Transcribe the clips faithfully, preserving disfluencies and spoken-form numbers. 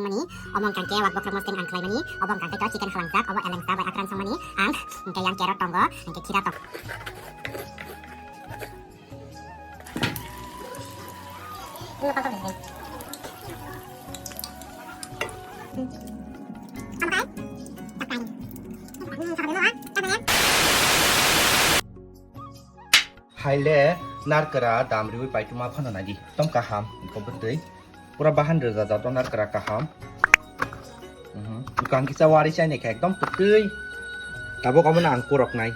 Mani, omo wngkha khe wak bokhorok mosdeng ang khlaimani, obo wngkha khe chicken khalangjak, obo elengsa bai akran songmani, ang hwnkhe yang carrot tongo, hwnkhe khira tongo. Haile narkra dam riwi paituma phano naidi. Tom kaham, iko bwtwi. Pura bahan rwjak jat narkra kaham. Mhm. Iko ang kisa wari chai naikha ekdom kwtwi. Tabuk omono ang kurok nai.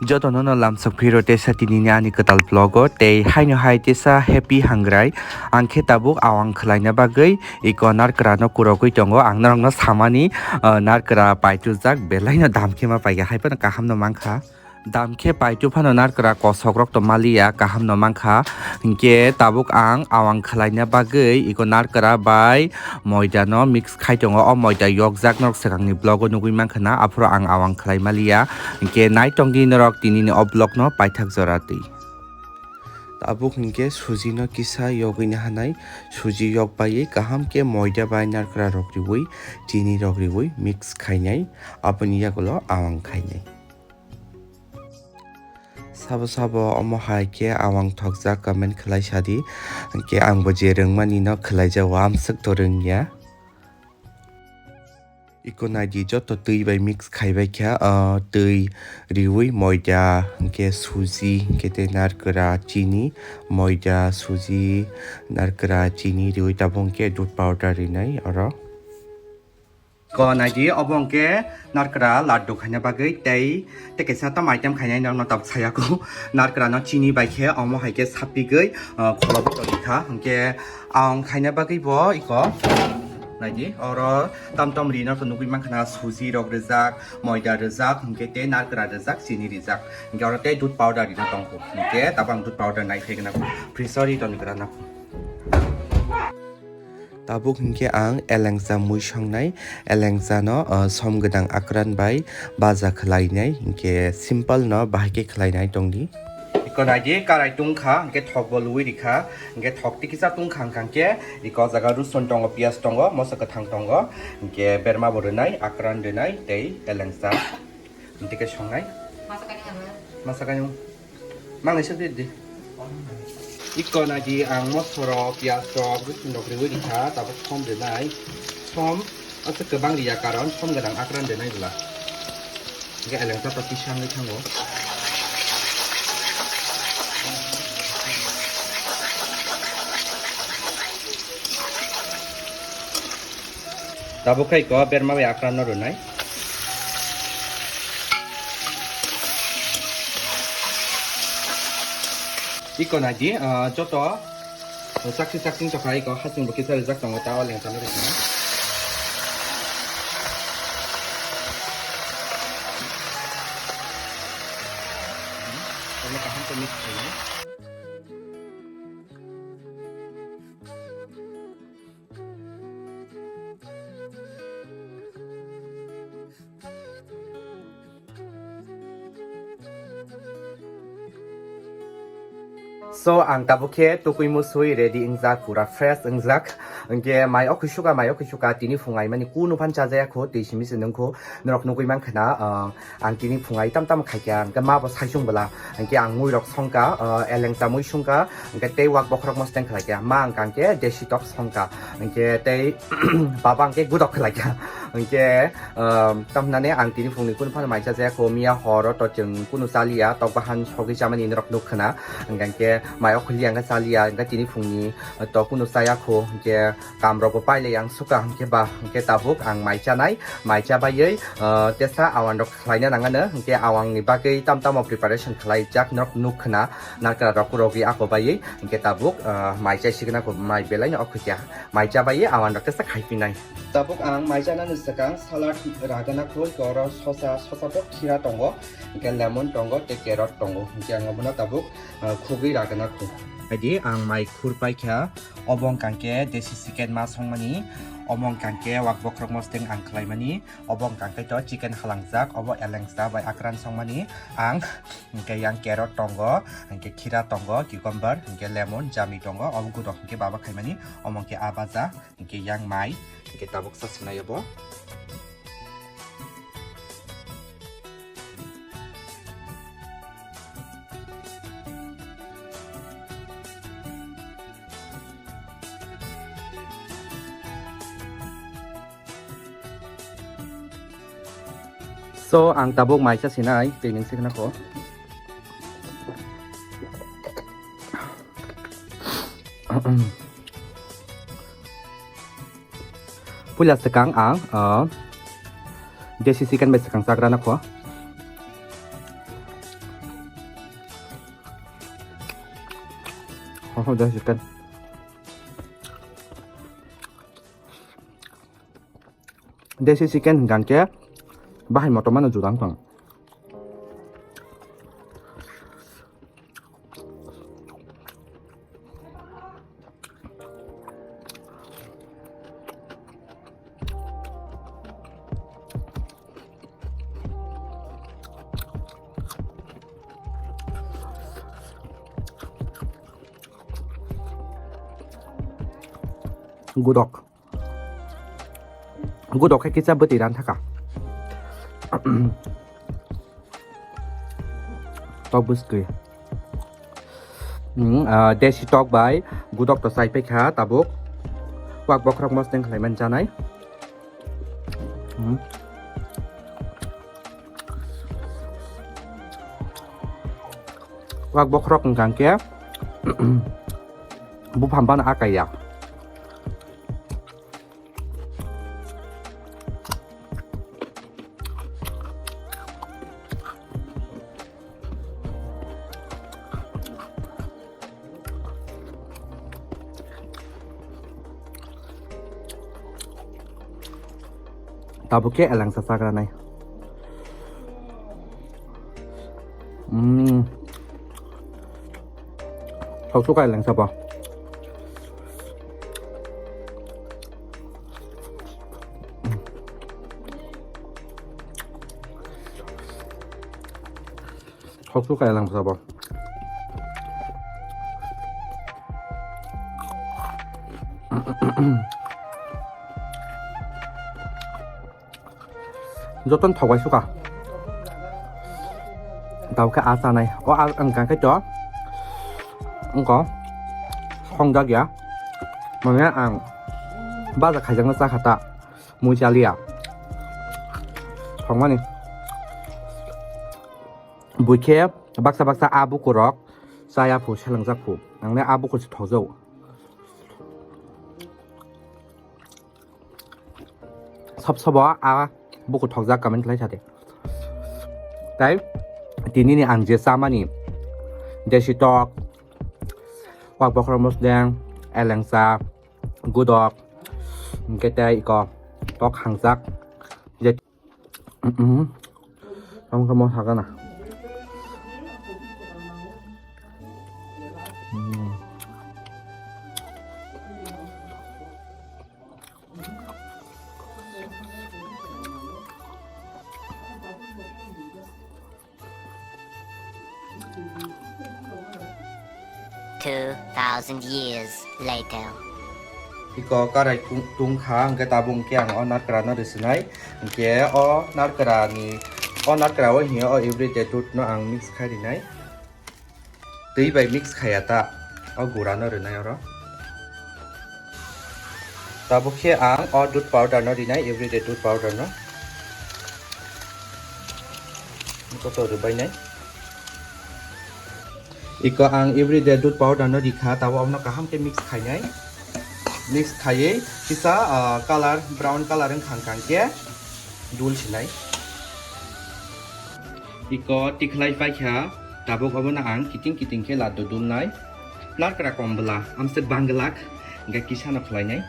Jotono no lamsok phiro tesa tinini ani kwtal vlogo tei haino hai tesa happy hangrai. Ang khe tabuk awang khwlaina bagwi iko narkra no kurogwi tongo. Ang norokno samani, uh, narkra paitujak belai no dam khe ma paikha, hai phano kaham no mankha. Dam khe paitu phano narkra kosok rok to maliya, kaham no mankha. Hinkhe tabuk ang awang khwlaina bagwi iko narkra bai moida no mix khai tongo. O moida yokjak norok swkangni vlogo nugwi mankha na, aphuru ang awang khwlai maliya. Hinkhe naitongdi norok tinini o vlog no paithak jora twi. Tabuk hinkhe suji no kisa yogwi nahanai, suji yok baiwi kaham khe moida bai narkra rok riwi, chini rok riwi mix khainai, aboni yagulo awang khainai. Sabo sabo omo hai khe awang thokjak comment khwlai sadi. Hinkhe angbo je rwngmani no khwlai jago, amswk to rwngya. Iko naidi joto twi bai mix khaibai kha, ah, twi riwi moida, hinkhe suji, hinkhe tei narkra, chini, moida, suji, narkra, chini riwi tabuk hinkhe dudh powder rinai oro. Ko naidi, obo hwnkhe narkra laddu khaina bagwi tei, tei kaisa tam item khainai norokno tabuk saya kho. Narkra no chini bai khe omo hai khe sapigwi, ah, kholobo tongwi kha. Hwnkhe ang khaina bagwi bo iko naidi, oro tam tom rino khe nugwi mankha na, suji rok rijak, moida rijak, hwnkhe tei narkra rijak, chini rijak. Hwnkhe oro tei dudh powder rina tongkho. Hwnkhe tabuk ang dudh powder nai phegna kho. Fridge o ri tongwi gra na kho. Tabuk hinkhe ang elengsa mui songnai, elengsa no, uh, som gwnang akran bai baja khwlainai, hinkhe simple no bahai khe khwlainai tongdi. Iko naidi, karai tungkha, hinkhe thok bo lui rikha, hinkhe thok tikisa tungkha hwnkha hinkhe iko jaga rusun tongo, piyaj tongo, moso kwthang tongo, hinkhe berma bo rwnai, akran rwnai tei elengsa. Tei khe songnai. Masa kani ang. Masa kani ang. Mangai se di. Iko naidi ang mosoro, piyaj rok, rusun rok riwi rikha, tabuk som rwnai. Som, asa kwbang riya karon som gwnang akran rwnai bwla. Hingke elengsa to tisangwi thango. Tabuk khe iko berma bai akran no rwnai. Iko naidi, ah, joto chakchi chakching tokha iko hasing bo kisa rijak tongo ta o lengsa no rwkha. Kaham khe mix khainai. So, ang tabuk khe tukui musui ready wngjak, pura fresh wngjak. Hwnkhe mai okhoi suka, mai okhoi suka, tini phung aimani kunu phan chajaya kho, twi simi se nung kho, norok nugui mankha na, ah, Ang tini phungai tam tam khaikha, hwnkhe ma bo saichung bwla, hwnkhe ang mui rok songkha, ah, elengsa mui songkha, hwnkhe tei wak bokhorok mosteng khlaikha, ma ang kangkhe desi tok songkha, hwnkhe tei baba hwnkhe gudok khlaikha, hwnkhe, ah, tamhinani ang tini phungni kunu phano mai chajaya kho, miya horo to chwng kunu chaliya, tok bahan sogwi chamani norok nukkhwna, hwnkhe mai okhorli ang chaliya, hwnkhe tini phungni to kunu chaya kho, hwnkhe Kam rok bo pailai ang suka hwnkhe ba hwnkhe tabuk ang mai chanai, mai chabaiwi, ah, tesa awang rok khlaina nangano hwnkhe awang ni bagwi tam tamo preparation khlaijak norok nukkhwna narkra rok rogwi ako baiwi hwnkhe tabuk, ah, mai chai sigwna kho mai belai no okhwikya mai chabaiwi awang rok tesa khaipinai. Tabuk ang mai chanani swkang salad ragana kho oro sosa sosa bo khira tongo hwnkhe lemon tongo tei carrot tongo hwnkhe ang obono tabuk, ah, khugwi ragana kho. Haidi ang mai khur paikha. Obo wngkha khe desi chicken ma songmani, Omo wngkha khe wak bokhorok mosdeng ang khlaimani. Obo wngkha khe to chicken halangjak, obo elengsa bai akran songmani. Ang hwnkhe yang carrot tongo, hwnkhe khira tongo, cucumber, hwnkhe lemon, jami tongo. Obo gudok hwnkhe baba khaimani. Omo wngkhe a baja, hwnkhe yang mai, hwnkhe tabuk sa sinai obo. So, ang tabuk maisa sinai, twi nung sikna kho. Puila swkang ang, ah, desi chicken bai swkang chagra na kho. Ho, ho, desi chicken. Desi chicken hwnkha khe bahai motom mano judang tong. Gudok. Gudok khe kisa bwtwi ran thaka. Tok bwskwi. Hmm, ah, desi tok bai gudok to chai paikha tabuk. Wak bokhorok mosdeng khlai man janai. Hmm. Wak bokhorok wngkha khe buphang bana akaiya. Tabuk khe elengsa chagranai. Mm. Thok suka elengsa bo. Thok suka elengsa bo. Joton thok bai suka. Tao khe a chanai. O a wngkha khe to. Wngkha. Songjak ya. Mane ang baja khaijakno chakha ta. Mui chaliya. Songmani. Buikhe baksa baksa a bukurok chaya phu, selengjak phu. Ang le a bukur se thokjao. Sab sabo a bukur thokjak comment khlai sadi. Tai tini ni ang je chamani desi tok, wak bokhorok mosdeng, elengsa, gudok, hwnkhe tei iko tok hangjak. Je, mm, mm. Tamo khe mo sakana. Mm. Two thousand years later. Iko karai tung-, tungkha, hwnkhe tabuk hwnkhe ang o narkra no rwswnai. Hwnkhe o narkra ni, o narkra o hiya o everyday dudh no ang mix khai rinai. Twi bai mix khaiya ta, o gura no rwnai oro. Tabuk khe ang o dudh powder no rinai, everyday dudh powder no. Joto rwbainai. Iko ang everyday dudh powder no rikha, tabuk abono kaham khe mix khainai. Mix khaiwi kisa, ah, color, brown color wngkha hwnkhe dul sinai. Iko tikhlai paikha, tabuk obono ang kiting kiting khe laddu dulnai. Narkra kom bwla, amswk bangwlak, hwnkhe kisa no khlainai.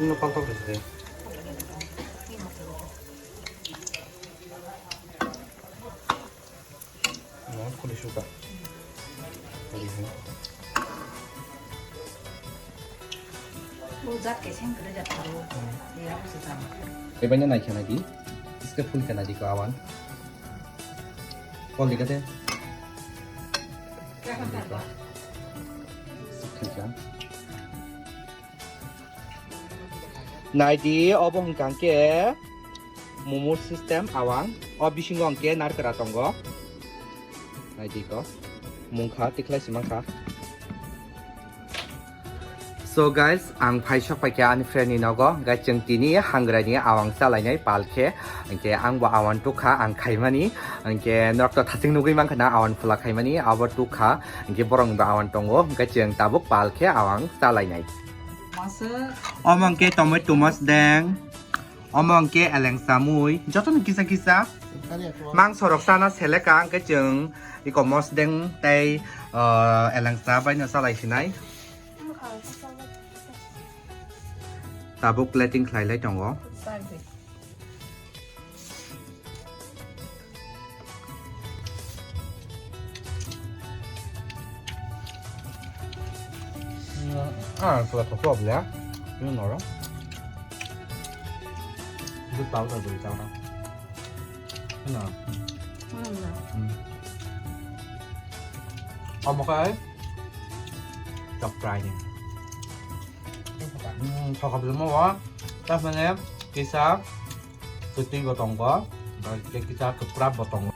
Ano paltok rwdi. No, kuli suka. Kuli suka. Bujak keseng kere jat taro. Hmm. Iya, aku sejam. Ebanya naikha nadi. Iske full kena di ko awan. Kol dikate. Kya khan taro? Thik hai. Naidi, obo hwnkha hwnkhe momo system awang. O bisingo hwnkhe narikra tongo. Naidi ko. Mungkha, tikhlai si mankha. So guys, ang phai sok paikha ani friend ni nogo. Guys, chwng tini hangrani awang chalainai pal khe. Hwnkhe ang bo awang tukha, ang khaimani. Hwnkhe norok to thaching nugwi mankha na awang phula khaimani. Abo tukha. Hwnkhe borok ni bo awang tongo. Hwnkhe chwng tabuk pal khe awang chalainai. Omo hwnkhe tomato mosdeng, omo hwnkhe eleng chamui, jotono kisa kisa. Mang sorok sana seleka hwnkhe chwng iko mosdeng tei, ah, eleng cha baino chalai sinai. Tabuk plating khlai lai tongo. Ah, pula thok pula ya. Ini noro. Itu tahu tak beri tahu tak. Ini. Hmm. Omo kai. Chok fry ni. Hmm, thok hapli mo wa. Tas mane kisa. Kwtwi bo tongo, tei kisa kwprap bo tongo.